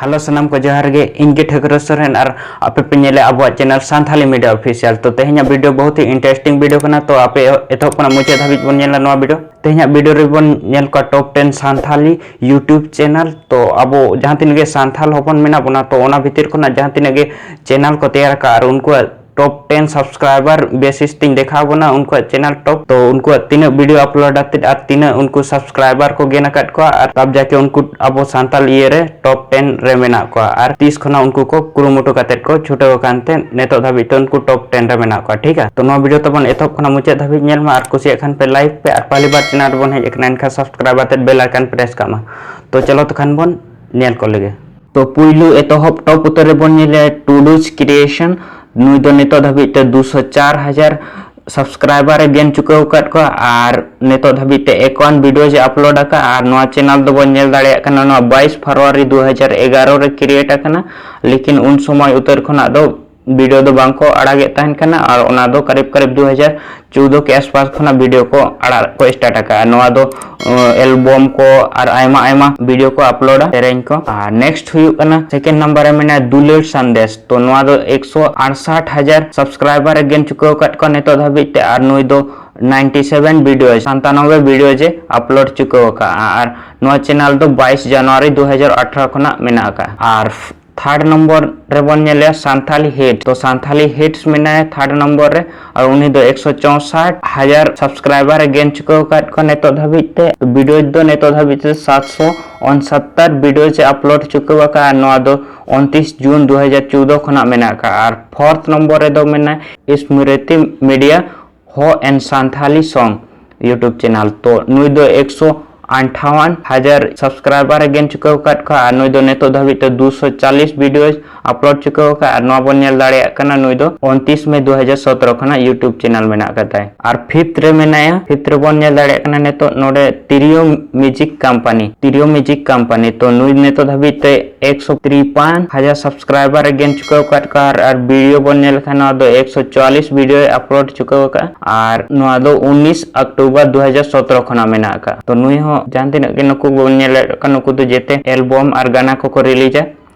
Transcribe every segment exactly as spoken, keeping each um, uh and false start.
Hello ᱥᱟᱱᱟᱢ ᱠᱚ ᱡᱚᱦᱟᱨ ᱜᱮ, ᱤᱧ ᱜᱮ ᱴᱷᱟᱹᱠᱨᱟᱹ ᱥᱚᱨᱮᱱ ᱟᱨ ᱟᱯᱮ ᱯᱮ ᱧᱮᱞᱮᱫ ᱟᱵᱚᱣᱟᱜ ᱪᱮᱱᱮᱞ ᱥᱟᱱᱛᱷᱟᱞᱤ ᱢᱤᱰᱤᱭᱟ ᱚᱯᱷᱤᱥᱤᱭᱟᱞ᱾ ᱛᱚ ᱛᱮᱦᱮᱧᱟᱜ ᱵᱷᱤᱰᱤᱭᱳ ᱵᱚᱦᱩᱛ ᱦᱤ ᱤᱱᱴᱟᱨᱮᱥᱴᱤᱝ ᱵᱷᱤᱰᱤᱭᱳ ᱠᱟᱱᱟ, ᱛᱚ ᱟᱯᱮ ᱮᱛᱚᱦᱚᱵ ᱠᱷᱚᱱᱟᱜ ᱢᱩᱪᱟᱹᱫ ᱫᱷᱟᱹᱵᱤᱡ ᱵᱚᱱ ᱧᱮᱞᱟ ᱱᱚᱣᱟ ᱵᱷᱤᱰᱤᱭᱳ᱾ ᱛᱮᱦᱮᱧᱟᱜ ᱵᱷᱤᱰᱤᱭᱳ ᱨᱮᱵᱚᱱ ᱧᱮᱞ ᱠᱚᱣᱟ ᱴᱚᱯ ᱴᱮᱱ ᱥᱟᱱᱛᱷᱟᱞᱤ YouTube ᱪᱮᱱᱮᱞ᱾ ᱛᱚ ᱟᱵᱚ ᱡᱟᱦᱟᱸ ᱛᱤᱱᱟᱹᱜ ᱜᱮ ᱥᱟᱱᱛᱷᱟᱞ ᱦᱚᱯᱚᱱ ᱢᱮᱱᱟᱜ ᱵᱚᱱᱟ, ᱛᱚ ᱚᱱᱟ ᱵᱷᱤᱛᱤᱨ ᱠᱷᱚᱱᱟᱜ ᱡᱟᱦᱟᱸ ᱛᱤᱱᱟᱹᱜ ᱜᱮ ᱪᱮᱱᱮᱞ ᱠᱚ ᱛᱮᱭᱟᱨ ᱟᱠᱟᱫ ᱟᱨ ᱩᱱᱠᱩᱣᱟᱜ ᱴᱚᱯ ᱴᱮᱱ ᱥᱟᱵᱥᱠᱨᱟᱭᱵᱟᱨ ᱵᱮᱥᱤᱥ ᱛᱤᱧ ᱫᱮᱠᱷᱟᱣ ᱵᱚᱱᱟ ᱩᱱᱠᱩᱣᱟᱜ ᱪᱮᱱᱮᱞ ᱴᱚᱯ᱾ ᱛᱚ ᱩᱱᱠᱩᱣᱟᱜ ᱛᱤᱱᱟᱹᱜ ᱵᱷᱤᱰᱤᱭᱳ ᱟᱯᱞᱳᱰ ᱟᱛᱮᱫ ᱟᱨ ᱛᱤᱱᱟᱹᱜ ᱩᱱᱠᱩ ᱥᱟᱵᱥᱠᱨᱟᱭᱵᱟᱨ ᱠᱚ ᱜᱮᱱ ᱟᱠᱟᱫ ᱠᱚᱣᱟ, ᱟᱨ ᱛᱟᱵ ᱡᱟᱠᱮ ᱩᱱᱠᱩ ᱟᱵᱚ ᱥᱟᱱᱛᱟᱞ ᱤᱭᱟᱹ ᱨᱮ ᱴᱚᱯ ᱴᱮᱱ ᱨᱮ ᱢᱮᱱᱟᱜ ᱠᱚᱣᱟ, ᱟᱨ ᱛᱤᱥ ᱠᱷᱚᱱᱟᱜ ᱩᱱᱠᱩ ᱠᱚ ᱠᱩᱨᱩᱢᱩᱴᱩ ᱠᱟᱛᱮᱫ ᱠᱚ ᱪᱷᱩᱴᱟᱹᱣ ᱟᱠᱟᱱ ᱛᱮ ᱱᱤᱛᱚᱜ ᱫᱷᱟᱹᱵᱤᱡ ᱛᱮ ᱩᱱᱠᱩ ᱴᱚᱯ ᱴᱮᱱ ᱨᱮ ᱢᱮᱱᱟᱜ ᱠᱚᱣᱟ᱾ ᱴᱷᱤᱠᱟ, ᱛᱚ ᱱᱚᱣᱟ ᱵᱷᱤᱰᱤᱭᱳ ᱛᱟᱵᱚᱱ ᱮᱛᱚᱦᱚᱵ ᱠᱷᱚᱱᱟᱜ ᱢᱩᱪᱟᱹᱫ ᱫᱷᱟᱹᱵᱤᱡ ᱧᱮᱞ ᱢᱟ, ᱟᱨ ᱠᱩᱥᱤᱭᱟᱜ ᱠᱷᱟᱱ ᱯᱮ ᱞᱟᱭᱤᱠ ᱯᱮ, ᱟᱨ ᱯᱟᱦᱞᱤ ᱵᱟᱨ ᱪᱮᱱᱮᱞ ᱨᱮᱵᱚᱱ ᱦᱮᱡ ᱟᱠᱟᱱᱟ ᱮᱱᱠᱷᱟᱱ ᱥᱟᱵᱥᱠᱨᱟᱭᱵ ᱟᱛᱮᱫ ᱵᱮᱞ ᱟᱭᱠᱚᱱ ᱯᱨᱮᱥ ᱠᱟᱜ ᱢᱟ᱾ ᱛᱚ ᱪᱚᱞᱚ ᱛᱚᱠᱷᱟᱱ ᱵᱚᱱ ᱧᱮᱞ ᱠᱚ ᱞᱮᱜᱮ᱾ ᱛᱚ ᱯᱩᱭᱞᱩ ᱮᱛᱚᱦᱚᱵ ᱴᱚᱯ ᱩᱛᱟᱹᱨ ᱨᱮᱵᱚᱱ ᱧᱮᱞᱮᱭᱟ ᱴᱩᱰᱩᱡ ᱠᱨᱤᱭᱮᱥᱚᱱ᱾ ᱱᱩᱭ ᱫᱚ ᱱᱤᱛᱚᱜ ᱫᱷᱟᱹᱵᱤᱡ ᱛᱮ ᱫᱩᱥᱚ ᱪᱟᱨ ᱦᱟᱡᱟᱨ ᱥᱟᱵᱥᱠᱨᱟᱭᱵᱟᱨ ᱮ ᱜᱮᱱ ᱪᱩᱠᱟᱹᱣ ᱟᱠᱟᱫ ᱠᱚᱣᱟ, ᱟᱨ ᱱᱤᱛᱚᱜ ᱫᱷᱟᱹᱵᱤᱡ ᱛᱮ ᱮᱠᱟᱣᱟᱱ ᱵᱷᱤᱰᱤᱭᱳ ᱡᱮ ᱟᱯᱞᱳᱰ ᱟᱠᱟᱫ, ᱟᱨ ᱱᱚᱣᱟ ᱪᱮᱱᱮᱞ ᱫᱚᱵᱚᱱ ᱧᱮᱞ ᱫᱟᱲᱮᱭᱟᱜ ᱠᱟᱱᱟ ᱱᱚᱣᱟ ᱵᱟᱭᱤᱥ ᱯᱷᱮᱵᱽᱨᱩᱣᱟᱨᱤ ᱫᱩ ᱦᱟᱡᱟᱨ ᱮᱜᱟᱨᱚ ᱨᱮ ᱠᱨᱤᱭᱮᱴ ᱟᱠᱟᱱᱟ, ᱞᱮᱠᱤᱱ ᱩᱱ ᱥᱚᱢᱚᱭ ᱩᱛᱟᱹᱨ ᱠᱷᱚᱱᱟᱜ ᱫᱚ ᱵᱷᱤᱰᱤᱭᱳ ᱫᱚ ᱵᱟᱝ ᱠᱚ ᱟᱲᱟᱜᱮᱫ ᱛᱟᱦᱮᱱ ᱠᱟᱱᱟ, ᱟᱨ ᱚᱱᱟ ᱫᱚ ᱠᱟᱨᱤᱵ ᱠᱟᱨᱤᱵ ᱫᱩ ᱦᱟᱡᱟᱨ ᱪᱳᱫᱽᱫᱳ ᱠᱮ ᱟᱥᱯᱟᱥ ᱠᱷᱚᱱᱟᱜ ᱵᱷᱤᱰᱤᱭᱳ ᱠᱚ ᱟᱲᱟᱜ ᱠᱚ ᱥᱴᱟᱨᱴ ᱟᱠᱟᱫᱼᱟ᱾ ᱱᱚᱣᱟ ᱫᱚ ᱮᱞᱵᱚᱢ ᱠᱚ ᱟᱨ ᱟᱭᱢᱟ ᱟᱭᱢᱟ ᱵᱷᱤᱰᱤᱭᱳ ᱠᱚ ᱟᱯᱞᱳᱰᱟ, ᱥᱮᱨᱮᱧ ᱠᱚ᱾ ᱟᱨ ᱱᱮᱠᱥᱴ ᱦᱩᱭᱩᱜ ᱠᱟᱱᱟ ᱥᱮᱠᱮᱱᱰ ᱱᱟᱢᱵᱟᱨ ᱨᱮ ᱢᱮᱱᱟᱭᱟ ᱫᱩᱞᱟᱹᱲ ᱥᱟᱸᱫᱮᱥ᱾ ᱛᱚ ᱱᱚᱣᱟ ᱫᱚ ᱮᱠᱥᱚ ᱟᱴᱥᱟᱴ ᱦᱟᱡᱟᱨ ᱥᱟᱵᱥᱠᱨᱟᱭᱵᱟᱨ ᱮ ᱜᱮᱱ ᱪᱩᱠᱟᱹᱣ ᱟᱠᱟᱫ ᱠᱚᱣᱟ ᱱᱤᱛᱚᱜ ᱫᱷᱟᱹᱵᱤᱡ ᱛᱮ, ᱟᱨ ᱱᱩᱭ ᱫᱚ ᱱᱟᱭᱤᱱᱴᱤ ᱥᱮᱵᱷᱮᱱ ᱵᱷᱤᱰᱤᱭᱳ, ᱥᱟᱱᱛᱟᱱᱚᱵᱵᱳᱭ ᱵᱷᱤᱰᱤᱭᱳ ᱡᱮ ᱟᱯᱞᱳᱰ ᱪᱩᱠᱟᱹᱣ ᱟᱠᱟᱫᱼᱟ, ᱟᱨ ᱱᱚᱣᱟ ᱪᱮᱱᱮᱞ ᱫᱚ ᱵᱟᱭᱤᱥ ᱡᱟᱱᱩᱣᱟᱨᱤ ᱫᱩ ᱦᱟᱡᱟᱨ ᱟᱴᱷᱨᱚ ᱠᱷᱚᱱᱟᱜ ᱢᱮᱱᱟᱜ ᱟᱠᱟᱫᱼᱟ᱾ ᱟᱨ ᱛᱷᱟᱨᱰ ᱱᱚᱢᱵᱚᱨ ᱨᱮᱵᱚᱱ ᱧᱮᱞᱮᱭᱟ ᱥᱟᱱᱛᱷᱟᱞᱤ ᱦᱤᱴᱥ᱾ ᱛᱚ ᱥᱟᱱᱛᱷᱟᱞᱤ ᱦᱤᱴᱥ ᱢᱮᱱᱟᱭᱟ ᱛᱷᱟᱨᱰ ᱱᱚᱢᱵᱚᱨ ᱨᱮ, ᱟᱨ ᱩᱱᱤ ᱫᱚ ᱮᱠᱥᱚ ᱪᱳᱥᱟᱴ ᱦᱟᱡᱟᱨ ᱥᱟᱵᱥᱠᱨᱟᱭᱵᱟᱨ ᱮ ᱜᱮᱱ ᱪᱩᱠᱟᱹᱣ ᱟᱠᱟᱫ ᱠᱚᱣᱟ ᱱᱤᱛᱚᱜ ᱫᱷᱟᱹᱵᱤᱡ ᱛᱮ᱾ ᱵᱷᱤᱰᱤᱭᱳ ᱫᱚ ᱱᱤᱛᱚᱜ ᱫᱷᱟᱹᱵᱤᱡ ᱛᱮ ᱥᱟᱛᱥᱚ ᱩᱱᱥᱟᱛᱛᱟᱨ ᱵᱷᱤᱰᱤᱭᱳ ᱮ ᱟᱯᱞᱳᱰ ᱪᱩᱠᱟᱹᱣ ᱟᱠᱟᱫᱼᱟ, ᱟᱨ ᱱᱚᱣᱟ ᱫᱚ ᱩᱱᱛᱤᱥ ᱡᱩᱱ ᱫᱩ ᱦᱟᱡᱟᱨ ᱪᱳᱫᱽᱫᱳ ᱠᱷᱚᱱᱟᱜ ᱢᱮᱱᱟᱜ ᱟᱠᱟᱫᱼᱟ᱾ ᱟᱨ ᱯᱷᱳᱨᱛᱷ ᱱᱚᱢᱵᱚᱨ ᱨᱮᱫᱚ ᱢᱮᱱᱟᱭ ᱥᱢᱨᱤᱛᱤ ᱢᱤᱰᱤᱭᱟ ᱦᱚ ᱮᱱ ᱥᱟᱱᱛᱷᱟᱞᱤ ᱥᱚᱝ YouTube ᱪᱮᱱᱮᱞ᱾ ᱛᱚ ᱱᱩᱭ ᱫᱚ ᱮᱠᱥᱚ ᱟᱴᱷᱟᱣᱟᱱ ᱦᱟᱡᱟᱨ ᱥᱟᱵᱥᱠᱨᱟᱭᱵᱟᱨ ᱮ ᱜᱮᱱ ᱪᱩᱠᱟᱹᱣ ᱟᱠᱟᱫ ᱠᱚᱣᱟ, ᱟᱨ ᱱᱩᱭ ᱫᱚ ᱱᱤᱛᱚᱜ ᱫᱷᱟᱹᱵᱤᱡ ᱛᱮ ᱫᱩᱥᱚ ᱪᱟᱞᱤᱥ ᱵᱷᱤᱰᱤᱭᱳ ᱟᱯᱞᱳᱰ ᱪᱩᱠᱟᱹᱣ ᱟᱠᱟᱫ, ᱟᱨ ᱱᱚᱣᱟ ᱵᱚᱱ ᱧᱮᱞ ᱫᱟᱲᱮᱭᱟᱜ ᱠᱟᱱᱟ ᱱᱩᱭ ᱫᱚ ᱩᱱᱛᱤᱥ ᱢᱮ ᱫᱩ ᱦᱟᱡᱟᱨ ᱥᱚᱛᱨᱚ ᱠᱷᱚᱱᱟᱜ YouTube ᱪᱮᱱᱮᱞ ᱢᱮᱱᱟᱜ ᱟᱠᱟᱫ ᱛᱟᱭ᱾ ᱟᱨ ᱯᱷᱤᱯᱛᱷ ᱨᱮ ᱢᱮᱱᱟᱭᱟ, ᱯᱷᱤᱯᱛᱷ ᱨᱮᱵᱚᱱ ᱧᱮᱞ ᱫᱟᱲᱮᱭᱟᱜ ᱠᱟᱱᱟ ᱱᱤᱛᱚᱜ ᱱᱚᱰᱮ ᱛᱤᱨᱭᱳ ᱢᱤᱣᱡᱤᱠ ᱠᱳᱢᱯᱟᱱᱤ, ᱛᱤᱨᱭᱳ ᱢᱤᱣᱡᱤᱠ ᱠᱳᱢᱯᱟᱱᱤ᱾ ᱛᱚ ᱱᱩᱭ ᱱᱤᱛᱚᱜ ᱫᱷᱟᱹᱵᱤᱡ ᱛᱮ ᱮᱠᱥᱚ ᱛᱤᱨᱯᱟᱱ ᱦᱟᱡᱟᱨ ᱥᱟᱵᱥᱠᱨᱟᱭᱵᱟᱨ ᱮ ᱜᱮᱱ ᱪᱩᱠᱟᱹᱣ ᱟᱠᱟᱫ ᱠᱚᱣᱟ, ᱟᱨ, ᱟᱨ ᱵᱷᱤᱰᱤᱭᱳ ᱵᱚᱱ ᱧᱮᱞ ᱞᱮᱠᱷᱟᱱ ᱱᱚᱣᱟ ᱫᱚ ᱮᱠᱥᱚ ᱪᱩᱣᱟᱞᱤᱥ ᱵᱷᱤᱰᱤᱭᱳᱭ ᱟᱯᱞᱳᱰ ᱪᱩᱠᱟᱹᱣ ᱟᱠᱟᱫᱼᱟ, ᱟᱨ ᱱᱚᱣᱟ ᱫᱚ ᱩᱱᱤᱥ ᱚᱠᱴᱳᱵᱚᱨ ᱫᱩ ᱦᱟᱡᱟᱨ ᱥᱚᱛᱨᱚ ᱠᱷᱚᱱᱟᱜ ᱢᱮᱱᱟᱜ ᱟᱠᱟᱫᱼᱟ᱾ ᱛᱚ ᱱᱩᱭ ᱦᱚᱸ ᱡᱟᱦᱟᱸ ᱛᱤᱱᱟᱹᱜ ᱜᱮ ᱱᱩᱠᱩ ᱵᱚᱱ ᱧᱮᱞᱮᱫ ᱠᱟᱱ, ᱱᱩᱠᱩ ᱫᱚ ᱡᱮᱛᱮ ᱮᱞᱵᱚᱢ ᱟᱨ ᱜᱟᱱᱟ ᱠᱚᱠᱚ ᱨᱤᱞᱤᱡᱟ᱾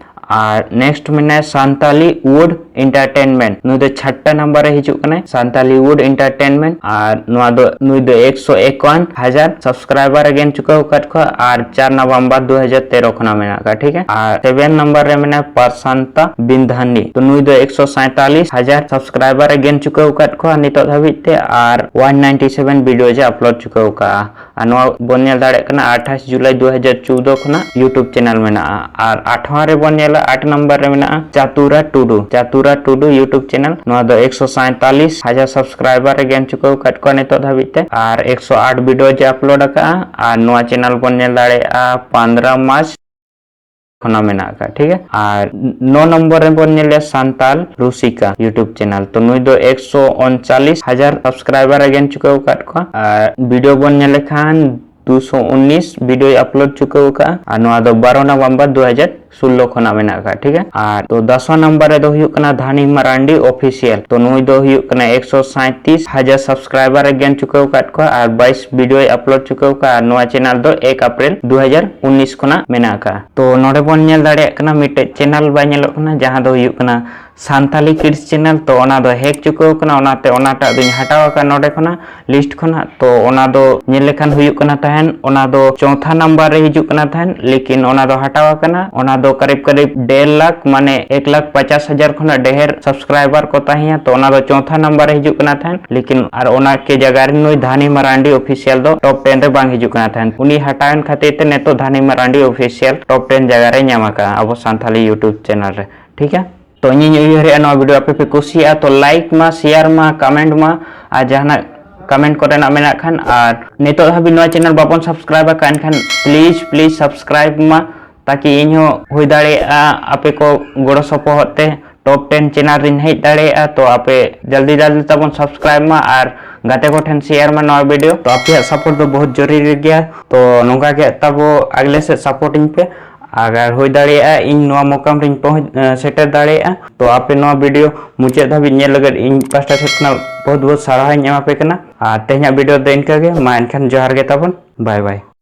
ᱟᱨ ᱱᱮᱠᱥᱴ ᱢᱮᱱᱟᱭᱟ ᱥᱟᱱᱛᱟᱞᱤ ᱣᱩᱰ ᱮᱱᱴᱟᱨᱴᱮᱱᱢᱮᱱᱴ, ᱱᱩᱭ ᱫᱚ ᱪᱷᱟᱴᱴᱟ ᱱᱟᱢᱵᱟᱨ ᱨᱮ ᱦᱤᱡᱩᱜ ᱠᱟᱱᱟᱭ, ᱥᱟᱱᱛᱟᱞᱤ ᱣᱩᱰ ᱮᱱᱴᱟᱨᱴᱮᱱᱢᱮᱱᱴ᱾ ᱟᱨ ᱱᱚᱣᱟ ᱫᱚ, ᱱᱩᱭ ᱫᱚ ᱮᱠᱥᱚ ᱮᱠᱟᱣᱟᱱ ᱦᱟᱡᱟᱨ ᱥᱟᱵᱥᱠᱨᱟᱭᱵᱟᱨ ᱮ ᱜᱮᱱ ᱪᱩᱠᱟᱹᱣ ᱟᱠᱟᱫ ᱠᱚᱣᱟ ᱟᱨ ᱪᱟᱨ ᱱᱚᱵᱷᱮᱢᱵᱚᱨ ᱫᱩ ᱦᱟᱡᱟᱨ ᱛᱮᱨᱚ ᱠᱷᱚᱱᱟᱜ ᱢᱮᱱᱟᱜ ᱟᱠᱟᱫ, ᱴᱷᱤᱠ ᱜᱮᱭᱟ᱾ ᱟᱨ ᱥᱮᱵᱷᱮᱱ ᱱᱟᱢᱵᱟᱨ ᱨᱮ ᱢᱮᱱᱟᱭᱟ ᱯᱨᱚᱥᱟᱱᱛᱟ ᱵᱤᱱᱫᱷᱟᱱᱤ, ᱛᱚ ᱱᱩᱭ ᱫᱚ ᱮᱠᱥᱚ ᱥᱟᱭᱛᱟᱞᱤᱥ ᱦᱟᱡᱟᱨ ᱥᱟᱵᱥᱠᱨᱟᱭᱵᱟᱨ ᱮ ᱜᱮᱱ ᱪᱩᱠᱟᱹᱣ ᱟᱠᱟᱫ ᱠᱚᱣᱟ ᱱᱤᱛᱚᱜ ᱫᱷᱟᱹᱵᱤᱡ ᱛᱮ ᱟᱨ ᱚᱣᱟᱱ ᱱᱟᱭᱤᱱᱴᱤ ᱥᱮᱵᱷᱮᱱ ᱵᱷᱤᱰᱤᱭᱳ ᱮ ᱟᱯᱞᱳᱰ ᱪᱩᱠᱟᱹᱣ ᱟᱠᱟᱫᱼᱟ᱾ ᱟᱨ ᱱᱚᱣᱟ ᱵᱚᱱ ᱧᱮᱞ ᱫᱟᱲᱮᱭᱟᱜ ᱠᱟᱱᱟ ᱟᱴᱷᱟᱥ ᱡᱩᱞᱟᱭ ᱫᱩ ᱦᱟᱡᱟᱨ ᱪᱳᱣᱫᱚ ᱠᱷᱚᱱᱟᱜ YouTube ᱪᱮᱱᱮᱞ ᱢᱮᱱᱟᱜᱼᱟ᱾ ᱟᱨ ᱟᱴᱷᱣᱟ ᱨᱮᱵᱚᱱ ᱧᱮᱞᱟ, ᱟᱴ ᱱᱟᱢᱵᱟᱨ ᱨᱮ ᱢᱮᱱᱟᱜᱼᱟ ᱪᱟᱛᱩᱨᱟ ᱴᱩᱰᱩ, ᱪᱟᱛᱩᱨᱟ ᱴᱩᱰᱩ YouTube ᱪᱮᱱᱮᱞ᱾ ᱱᱚᱣᱟ ᱫᱚ ᱮᱠᱥᱚ ᱥᱟᱭᱛᱟᱞᱤᱥ ᱦᱟᱡᱟᱨ ᱥᱟᱵᱥᱠᱨᱟᱭᱵᱟᱨ ᱮ ᱜᱮᱱ ᱪᱩᱠᱟᱹᱣ ᱟᱠᱟᱫ ᱠᱚᱣᱟ ᱱᱤᱛᱚᱜ ᱫᱷᱟᱹᱵᱤᱡ ᱛᱮ᱾ ᱟᱨ ᱮᱠᱥᱚ ᱟᱴ ᱵᱷᱤᱰᱤᱭᱳ ᱮ ᱟᱯᱞᱳᱰ ᱟᱠᱟᱫᱼᱟ᱾ ᱟᱨ ᱱᱚᱣᱟ ᱪᱮᱱᱮᱞ ᱵᱚᱱ ᱧᱮᱞ ᱫᱟᱲᱮᱭᱟᱜᱼᱟ ᱯᱚᱱᱫᱽᱨᱚ ᱢᱟᱨᱪ ᱠᱷᱚᱱᱟᱜ ᱢᱮᱱᱟᱜ ᱟᱠᱟᱫ, ᱴᱷᱤᱠ ᱜᱮᱭᱟ᱾ ᱟᱨ ᱱᱚ ᱱᱚᱢᱵᱚᱨ ᱨᱮᱵᱚᱱ ᱧᱮᱞᱮᱭᱟ ᱥᱟᱱᱛᱟᱞ ᱨᱩᱥᱤᱠᱟ YouTube ᱪᱮᱱᱮᱞ, ᱛᱚ ᱱᱩᱭ ᱫᱚ ᱮᱠᱥᱚ ᱩᱱᱪᱟᱞᱤᱥ ᱦᱟᱡᱟᱨ ᱥᱟᱵᱥᱠᱨᱟᱭᱵᱟᱨ ᱮ ᱜᱮᱱ ᱪᱩᱠᱟᱹᱣ ᱟᱠᱟᱫ ᱠᱚᱣᱟ᱾ ᱟᱨ ᱵᱷᱤᱰᱤᱭᱳ ᱵᱚᱱ ᱧᱮᱞ ᱞᱮᱠᱷᱟᱱ ᱫᱩᱥᱚ ᱩᱱᱤᱥ ᱵᱷᱤᱰᱤᱭᱳᱭ ᱟᱯᱞᱳᱰ ᱪᱩᱠᱟᱹᱣ ᱟᱠᱟᱫᱼᱟ᱾ ᱟᱨ ᱱᱚᱣᱟ ᱫᱚ ᱵᱟᱨᱚ ᱱᱚᱵᱷᱮᱢᱵᱚᱨ ᱫᱩ ᱦᱟᱡᱟᱨ ᱥᱳᱞᱞᱳ ᱠᱷᱚᱱᱟᱜ ᱢᱮᱱᱟᱜ ᱟᱠᱟᱫ, ᱴᱷᱤᱠ ᱜᱮᱭᱟ᱾ ᱟᱨ ᱛᱚ ᱫᱚᱥᱟᱨ ᱱᱟᱢᱵᱟᱨ ᱨᱮᱫᱚ ᱦᱩᱭᱩᱜ ᱠᱟᱱᱟ ᱫᱷᱟᱱᱤ ᱢᱟᱨᱟᱱᱰᱤ ᱚᱯᱷᱤᱥᱤᱭᱟᱞ, ᱛᱚ ᱱᱩᱭ ᱫᱚ ᱦᱩᱭᱩᱜ ᱠᱟᱱᱟ ᱮᱠᱥᱚ ᱥᱟᱸᱭᱛᱨᱤᱥ ᱦᱟᱡᱟᱨ ᱥᱟᱵᱥᱠᱨᱟᱭᱵᱟᱨ ᱮ ᱜᱮᱱ ᱪᱩᱠᱟᱹᱣ ᱟᱠᱟᱫ ᱠᱚᱣᱟ ᱟᱨ ᱵᱟᱭᱤᱥ ᱵᱷᱤᱰᱤᱭᱳᱭ ᱟᱯᱞᱳᱰ ᱪᱩᱠᱟᱹᱣ ᱟᱠᱟᱫᱼᱟ᱾ ᱟᱨ ᱱᱚᱣᱟ ᱪᱮᱱᱮᱞ ᱫᱚ ᱮᱠ ᱮᱯᱨᱤᱞ ᱫᱩ ᱦᱟᱡᱟᱨ ᱩᱱᱤᱥ ᱠᱷᱚᱱᱟᱜ ᱢᱮᱱᱟᱜ ᱟᱠᱟᱫᱼᱟ᱾ ᱛᱚ ᱱᱚᱰᱮ ᱵᱚᱱ ᱧᱮᱞ ᱫᱟᱲᱮᱭᱟᱜ ᱠᱟᱱᱟ ᱢᱤᱫᱴᱮᱡ ᱪᱮᱱᱮᱞ ᱵᱟᱭ ᱧᱮᱞᱚᱜ ᱠᱟᱱᱟ, ᱡᱟᱦᱟᱸ ᱫᱚ ᱦᱩᱭᱩᱜ ᱠᱟᱱᱟ ᱥᱟᱱᱛᱟᱞᱤ ᱠᱤᱰᱥ ᱪᱮᱱᱮᱞ, ᱛᱚ ᱚᱱᱟ ᱫᱚ ᱦᱮᱠ ᱪᱩᱠᱟᱹᱣ ᱠᱟᱱᱟ, ᱚᱱᱟᱛᱮ ᱚᱱᱟᱴᱟᱜ ᱫᱚᱧ ᱦᱟᱴᱟᱣ ᱟᱠᱟᱫ ᱱᱚᱰᱮ ᱠᱷᱚᱱᱟᱜ, ᱞᱤᱥᱴ ᱠᱷᱚᱱᱟᱜ᱾ ᱛᱚ ᱚᱱᱟ ᱫᱚ ᱧᱮᱞ ᱞᱮᱠᱷᱟᱱ ᱦᱩᱭᱩᱜ ᱠᱟᱱᱟ ᱛᱟᱦᱮᱱ, ᱚᱱᱟ ᱫᱚ ᱪᱚᱣᱛᱷᱟ ᱱᱟᱢᱵᱟᱨ ᱨᱮ ᱦᱤᱡᱩᱜ ᱠᱟᱱᱟ ᱛᱟᱦᱮᱱ, ᱞᱮᱠᱤᱱ ᱚᱱᱟ ᱫᱚ ᱦᱟᱴᱟᱣ ᱟᱠᱟᱱᱟ᱾ ᱚᱱᱟ ᱫᱚ ᱠᱟᱨᱤᱵ ᱠᱟᱨᱤᱵ ᱰᱮᱲ ᱞᱟᱠᱷ, ᱢᱟᱱᱮ ᱮᱠ ᱞᱟᱠᱷ ᱯᱚᱪᱟᱥ ᱦᱟᱡᱟᱨ ᱠᱷᱚᱱᱟᱜ ᱰᱷᱮᱨ ᱥᱟᱵᱥᱠᱨᱟᱭᱵᱟᱨ ᱠᱚ ᱛᱟᱦᱮᱸᱭᱟ, ᱛᱚ ᱚᱱᱟ ᱫᱚ ᱪᱚᱣᱛᱷᱟ ᱱᱟᱢᱵᱟᱨ ᱨᱮ ᱦᱤᱡᱩᱜ ᱠᱟᱱᱟ ᱛᱟᱦᱮᱱ, ᱞᱮᱠᱤᱱ ᱟᱨ ᱚᱱᱟ ᱠᱮ ᱡᱟᱭᱜᱟ ᱨᱮ ᱱᱩᱭ ᱫᱷᱟᱱᱤ ᱢᱟᱨᱟᱱᱰᱤ ᱚᱯᱷᱤᱥᱤᱭᱟᱞ ᱫᱚ ᱴᱚᱯ ᱴᱮᱱ ᱨᱮ ᱵᱟᱝ ᱦᱤᱡᱩᱜ ᱠᱟᱱᱟ ᱛᱟᱦᱮᱱ᱾ ᱩᱱᱤ ᱦᱟᱴᱟᱣᱮᱱ ᱠᱷᱟᱹᱛᱤᱨ ᱛᱮ ᱱᱤᱛᱚᱜ ᱫᱷᱟᱱᱤ ᱢᱟᱨᱟᱱᱰᱤ ᱚᱯᱷᱤᱥᱤᱭᱟᱞ ᱴᱚᱯ ᱴᱮᱱ ᱡᱟᱭᱜᱟ ᱨᱮ ᱧᱟᱢ ᱟᱠᱟᱫᱼᱟ ᱟᱵᱚ ᱥᱟᱱᱛᱟᱞᱤ YouTube ᱪᱮᱱᱮᱞ ᱨᱮ, ᱴᱷᱤᱠ ᱜᱮᱭᱟ᱾ ᱛᱚ ᱤᱧᱤᱧ ᱩᱭᱦᱟᱹᱨᱮᱜᱼᱟ ᱱᱚᱣᱟ ᱵᱷᱤᱰᱤᱭᱳ ᱟᱯᱮ ᱯᱮ ᱠᱩᱥᱤᱭᱟᱜᱼᱟ, ᱛᱚ ᱞᱟᱭᱤᱠ ᱢᱟ, ᱥᱮᱭᱟᱨ ᱢᱟ, ᱠᱚᱢᱮᱱᱴ ᱢᱟ, ᱟᱨ ᱡᱟᱦᱟᱱᱟᱜ ᱠᱚᱢᱮᱱᱴ ᱠᱚᱨᱮᱱᱟᱜ ᱢᱮᱱᱟᱜ ᱠᱷᱟᱱ, ᱟᱨ ᱱᱤᱛᱚᱜ ᱫᱷᱟᱹᱵᱤᱡ ᱱᱚᱣᱟ ᱪᱮᱱᱮᱞ ᱵᱟᱵᱚᱱ ᱥᱟᱵᱥᱠᱨᱟᱭᱤᱵ ᱟᱠᱟᱫ, ᱮᱱᱠᱷᱟᱱ ᱯᱞᱤᱡᱽ, ᱯᱞᱤᱡᱽ ᱥᱟᱵᱥᱠᱨᱟᱭᱤᱵ ᱢᱟ, ᱛᱟᱠᱤ ᱤᱧ ᱦᱚᱸ ᱦᱩᱭ ᱫᱟᱲᱮᱭᱟᱜᱼᱟ ᱟᱯᱮ ᱠᱚ ᱜᱚᱲᱚ ᱥᱚᱯᱚᱦᱚᱫ ᱛᱮ ᱴᱚᱯ ᱴᱮᱱ ᱪᱮᱱᱮᱞ ᱨᱤᱧ ᱦᱮᱡ ᱫᱟᱲᱮᱭᱟᱜᱼᱟ᱾ ᱛᱚ ᱟᱯᱮ ᱡᱚᱞᱫᱤ ᱡᱚᱞᱫᱤ ᱛᱟᱵᱚᱱ ᱥᱟᱵᱥᱠᱨᱟᱭᱤᱵ ᱢᱟ ᱟᱨ ᱜᱟᱛᱮ ᱠᱚᱴᱷᱮᱱ ᱥᱮᱭᱟᱨ ᱢᱟ ᱱᱚᱣᱟ ᱵᱷᱤᱰᱤᱭᱳ᱾ ᱛᱚ ᱟᱯᱮᱭᱟᱜ ᱥᱟᱯᱳᱨᱴ ᱫᱚ ᱵᱚᱦᱩᱛ ᱡᱚᱨᱩᱨᱤ ᱜᱮᱭᱟ, ᱛᱚ ᱱᱚᱝᱠᱟ ᱜᱮ ᱛᱟᱵᱚ ᱟᱜᱞᱮ ᱥᱮᱫ ᱥᱟᱯᱳᱨᱴ ᱤᱧ ᱯᱮ᱾ ᱟᱜᱟᱨ ᱦᱩᱭ ᱫᱟᱲᱮᱭᱟᱜᱼᱟ ᱤᱧ ᱱᱚᱣᱟ ᱢᱚᱠᱟᱢ ᱨᱤᱧ ᱯᱚᱦᱚᱸᱪ-, ᱮ, ᱥᱮᱴᱮᱨ ᱫᱟᱲᱮᱭᱟᱜᱼᱟ᱾ ᱛᱚ ᱟᱯᱮ ᱱᱚᱣᱟ ᱵᱷᱤᱰᱤᱭᱳ ᱢᱩᱪᱟᱹᱫ ᱫᱷᱟᱹᱵᱤᱡ ᱧᱮᱞ ᱞᱟᱹᱜᱤᱫ ᱤᱧ ᱯᱟᱥᱴᱟ ᱥᱮᱫ ᱠᱷᱚᱱᱟᱜ ᱵᱚᱦᱩᱛ ᱵᱚᱦᱩᱛ ᱥᱟᱨᱦᱟᱣ ᱤᱧ ᱮᱢᱟ ᱯᱮ ᱠᱟᱱᱟ᱾ ᱟᱨ ᱛᱮᱦᱮᱧᱟᱜ ᱵᱷᱤᱰᱤᱭᱳ ᱫᱚ ᱤᱱᱠᱟᱹ ᱜᱮ᱾ ᱢᱟ ᱮᱱᱠᱷᱟᱱ ᱡᱚᱦᱟᱨ ᱜᱮ ᱛᱟᱵᱚᱱ, ᱵᱟᱭ ᱵᱟᱭ᱾